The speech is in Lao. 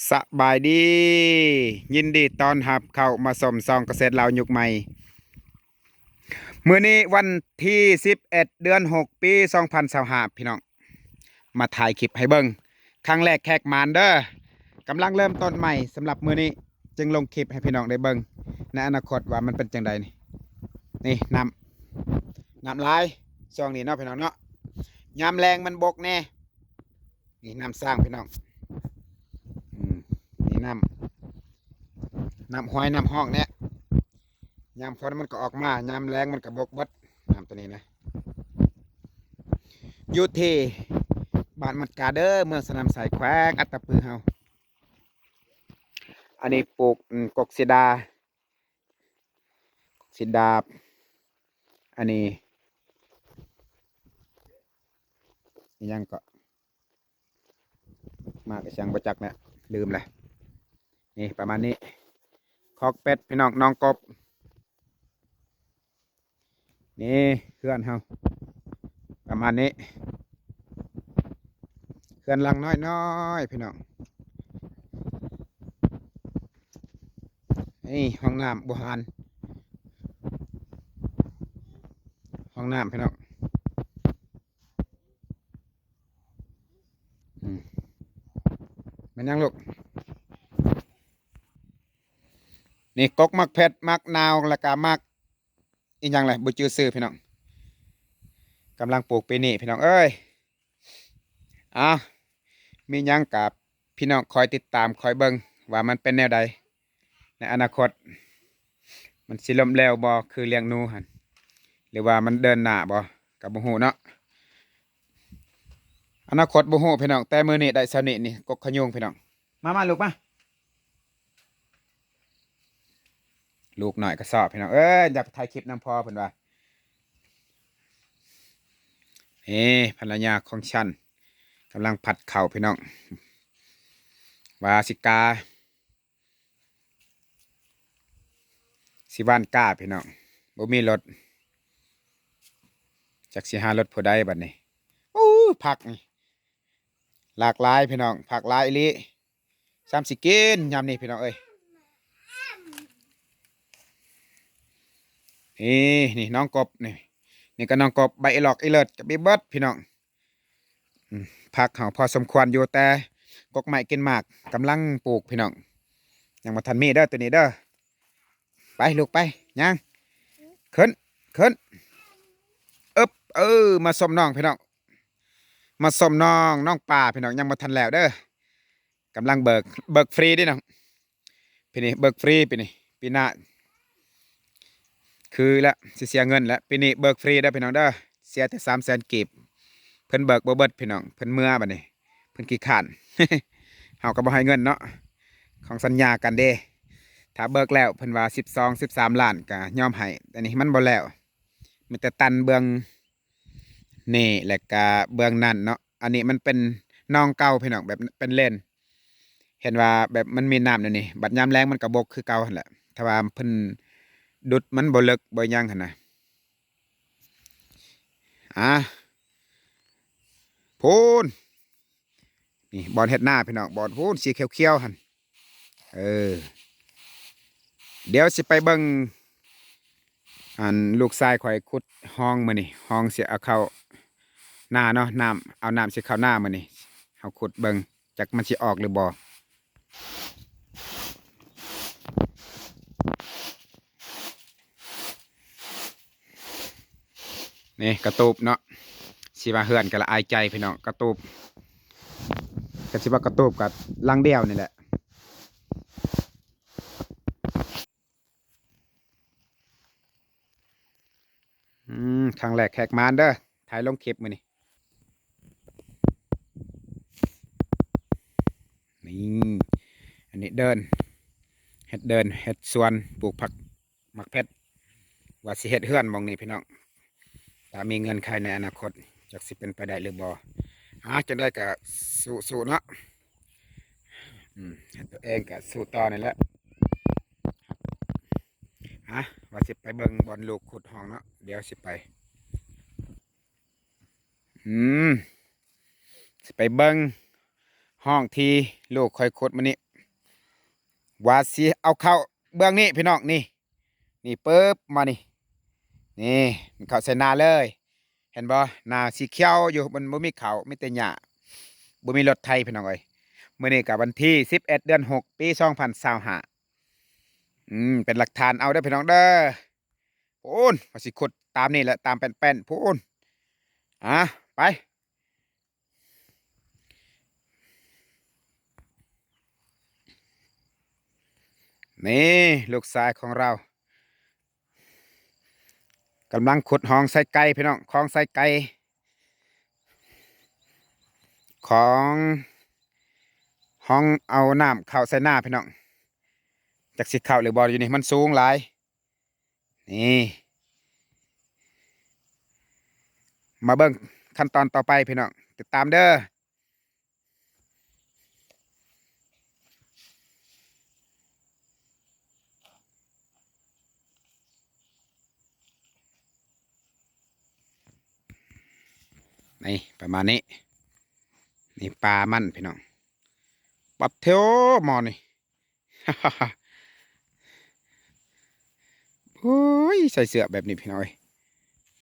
ສະບາຍດີ ຍິນດີຕ້ອນຮັບເຂົ້າມາຊົມຊ່ອງກະເສດລາວຍຸກໃໝ່. ມື້ນີ້ວັນທີສິບເອັດ ເດືອນຫົກ ປີສອງພັນຊາວຫ້າ ພີ່ນ້ອງ ມາຖ່າຍຄລິບໃຫ້ເບິ່ງ ຄັ້ງແລກແຂກມານເດີ. ກຳລັງເລີ່ມຕົ້ນໃໝ່ສຳລັບມື້ນີ້ ຈຶ່ງລົງຄລິບໃຫ້ພີ່ນ້ອງໄດ້ເບິ່ງໃນອະນາຄົດວ່າມັນເປັນຈັ່ງໃດນີ້. ນີ້ນ້ຳ ນ້ຳຫຼາຍຊ່ວງນີ້ເນາະ ພີ່ນ້ອງເນາະ ຍາມແລ້ງມັນບົກແດ່. ນີ້ນ້ຳສ້າງ ພີ່ນ້ອງ ອືມ ນີ້ນ້ຳ ນ້ຳຫ້ວຍນ້ຳຮ່ອງແຫຼະ. ຍາມຝົນມັນກໍອອກມາ ຍາມແລ້ງມັນກໍບົກເບິດ ນ້ຳຕົວນີ້ນະ. ຢູ່ທີ່ບ້ານມັດກາເດີ ເມືອງສະໜາມໄຊ ແຂວງອັດຕະປືເຮົາ. ອັນນີ້ປູກ ອືມ ກົກເສດາ ເສດາ ອັນນີ້ ອີຫຍັງເກາະ ໝາກອີຫຍັງບໍ່ຈັກແຫຼະ ລືມແຫຼະ. ນີ້ປະມານນີ້ ຄອກເປັດ ພີ່ນ້ອງ ໜອງກົບ. ນີ້ເຮືອນເຮົາປະມານນີ້ ເຮືອນຫຼັງນ້ອຍໆ ພີ່ນ້ອງ. ນີ້ຫ້ອງນ້ຳບູຮານ ຫ້ອງນ້ຳ ພີ່ນ້ອງ. ອືມ ແມ່ນຫຍັງລູກ? ນີ້ກົກໝາກເຜັດ ໝາກນາວ ແລ້ວກະໝາກອີຫຍັງແຫຼະ ບໍ່ຈື່ຊື່ ພີ່ນ້ອງ. ກຳລັງປູກປີນີ້ ພີ່ນ້ອງເອີຍ. ອ້າວ ມີຫຍັງກະພີ່ນ້ອງຄອຍຕິດຕາມ ຄອຍເບິ່ງວ່າມັນເປັນແນວໃດໃນອະນາຄົດ ມັນຊິລົ້ມແຫຼວບໍ່ ຄືລ້ຽງໜູຫັ້ນ ຫຼືວ່າມັນເດີນໜ້າບໍ່ ກໍບໍ່ຮູ້ເນາະ. ອະນາຄົດບໍ່ຮູ້ ພີ່ນ້ອງ ແຕ່ມື້ນີ້ໄດ້ສ່ຳນີ້ ນີ້ກົກຂະຍຸງ ພີ່ນ້ອງ. ມາ ມາລູກມາ ລູກນ້ອຍກໍຊອບ ພີ່ນ້ອງເອີຍ ຢາກຖ່າຍຄລິບນຳພໍ່ເພິ່ນວ່າ. ເອີ ພັນລະຍາຂອງສັນກຳລັງພັດເຂົ້າ ພີ່ນ້ອງ ວ່າຊິກາ ຊິຫວ່ານກ້າ ພີ່ນ້ອງ ບໍ່ມີລົດ ຈັກຊິຫາລົດຜູ້ໃດບັດນີ້. ໂອ້ ຜັກນີ້ຫຼາກຫຼາຍ ພີ່ນ້ອງ ຜັກຫຼາຍອີ່ຫຼີ. ຊ້ຳຊິກິນຍາມນີ້ ພີ່ນ້ອງເອີຍ. ນີ້ ນີ້ໜອງກົບ ນີ້ ນີ້ກໍໜອງກົບ ໃບອີຫຼອກອີເລີດກໍມີເບິດ ພີ່ນ້ອງ. ອືມ ຜັກເຮົາພໍສົມຄວນຢູ່ ແຕ່ກົກໄມ້ກິນໝາກກຳລັງປູກ ພີ່ນ້ອງ ຍັງບໍ່ທັນມີເດີ ໂຕນີ້ເດີ. ໄປລູກໄປ ຍ່າງ ຂຶ້ນ ຂຶ້ນ ອຶບ ເອີ ມາຊົມນ້ອງ ພີ່ນ້ອງ ມາຊົມນ້ອງ ນ້ອງປາ ພີ່ນ້ອງ ຍັງບໍ່ທັນແລ້ວເດີ. ກຳລັງເບີກ ເບີກຟຣີເດ້ນ້ອງ ປີນີ້ເບີກຟຣີ ປີນີ້ ປີໜ້າຄືລະຊິເສຍເງິນລະ. ປີນີ້ເບີກຟຣີເດີພີ່ນ້ອງເດີ ເສຍແຕ່ສາມແສນກີບ. ເພິ່ນເບີກບໍ່ເບິດພີ່ນ້ອງ ເພິ່ນເມືອບັດນີ້ ເພິ່ນຂີ້ຄ້ານ ເຮົາກໍບໍ່ໃຫ້ເງິນເນາະ ຂອງສັນຍາກັນເດ້. ຖ້າເບີກແລ້ວເພິ່ນວ່າສິບສອງ ສິບສາມລ້ານ ກໍຍອມໃຫ້. ອັນນີ້ມັນບໍ່ແລ້ວ ມີແຕ່ຕັນເບື້ອງນີ້ ແລ້ວກະເບື້ອງນັ້ນເນາະ. ອັນນີ້ມັນເປັນໜອງເກົ່າພີ່ນ້ອງ ແບບເປັນເລນ ເຫັນວ່າແບບມັນມີນ້ຳແນວນີ້ ບັດຍາມແລ້ງມັນກໍບົກຄືເກົ່າຫັ້ນແຫຼະ ຖ້າວ່າເພິ່ນດຸດມັນບໍ່ເລິກບໍ່ຫຍັງຫັ້ນນະ. ອາ ພຸ້ນ ນີ້ບ່ອນເຮັດນາພີ່ນ້ອງ ບ່ອນພຸ້ນສີຂຽວໆຫັ້ນ. ເອີ ດຽວຊິໄປເບິ່ງ ອັນລູກຊາຍຂ້ອຍຂຸດຮ່ອງມື້ນີ້ ຮ່ອງຊິເອົາເຂົ້ານາເນາະ ນ້ຳ ເອົານ້ຳຊິເຂົ້ານາມື້ນີ້ ເຮົາຂຸດເບິ່ງ ຈັກມັນຊິອອກຫຼືບໍ່. ນີ້ກະຕູບເນາະ ຊິວ່າເຮືອນກະລະອາຍໃຈພີ່ນ້ອງ ກະຕູບ ກະຊິວ່າກະຕູບກະຫຼັງດຽວນີ້ແຫຼະ. ອືມ ຄັ້ງແລກແຂກມານເດີ ຖ່າຍລົງຄລິບມື້ນີ້. ນີ້ ອັນນີ້ເດີ່ນ ເຮັດເດີ່ນ ເຮັດສວນ ປູກຜັກ ໝາກເຜັດ ວ່າຊິເຮັດເຮືອນໝ່ອງນີ້ພີ່ນ້ອງ ຖ້າມີເງື່ອນໄຂໃນອະນາຄົດ ຈັກຊິເປັນໄປໄດ້ຫຼືບໍ່. ຫາ ຈັ່ງໃດກໍສູ້ໆເນາະ ອືມ ເຮັດຕົວເອງກໍສູ້ຕໍ່ນີ້ແຫຼະ. ຫາ ວ່າຊິໄປເບິ່ງບ່ອນລູກຂຸດຮ່ອງເນາະ ດຽວຊິໄປ. ອືມ ຊິໄປເບິ່ງຮ່ອງທີ່ລູກຂ້ອຍຂຸດມື້ນີ້ ວ່າຊິເອົາເຂົ້າເບື້ອງນີ້ພີ່ນ້ອງ ນີ້ ນີ້ປຶບມານີ້ ນີ້ ເຂົ້າໃສ່ນາເລີຍ ເຫັນບໍ່? ນາສີຂຽວຢູ່ ມັນບໍ່ມີເຂົ້າ ມີແຕ່ຫຍ້າ ບໍ່ມີລົດໄຖພີ່ນ້ອງເອີຍ. ມື້ນີ້ກໍວັນທີສິບເອັດ ເດືອນຫົກ ປີສອງພັນຊາວຫ້າ ອືມ ເປັນຫຼັກຖານເອົາເດີພີ່ນ້ອງເດີ. ໂອ້ນ ວ່າຊິຂຸດຕາມນີ້ແຫຼະ ຕາມແປ້ນໆ ພຸ້ນ ອາ ໄປ. ນີ້ ລູກຊາຍຂອງເຮົາ ກຳລັງຂຸດຮ່ອງໃສ່ໄກ່ພີ່ນ້ອງ ຮ່ອງໃສ່ໄກ່ ຂອງ ຮ່ອງເອົານ້ຳເຂົ້າໃສ່ນາພີ່ນ້ອງ. ຈັກຊິເຂົ້າຫຼືບໍ່ ຢູ່ນີ້ມັນສູງຫຼາຍ. ນີ້ ມາເບິ່ງຂັ້ນຕອນຕໍ່ໄປພີ່ນ້ອງ ຕິດຕາມເດີ. ນີ້ ປະມານນີ້ ນີ້ປາມັນພີ່ນ້ອງ ປັດເທວ ໝໍນີ້ ໂອ້ຍ ໃສ່ເສື້ອແບບນີ້ພີ່ນ້ອງເອີຍ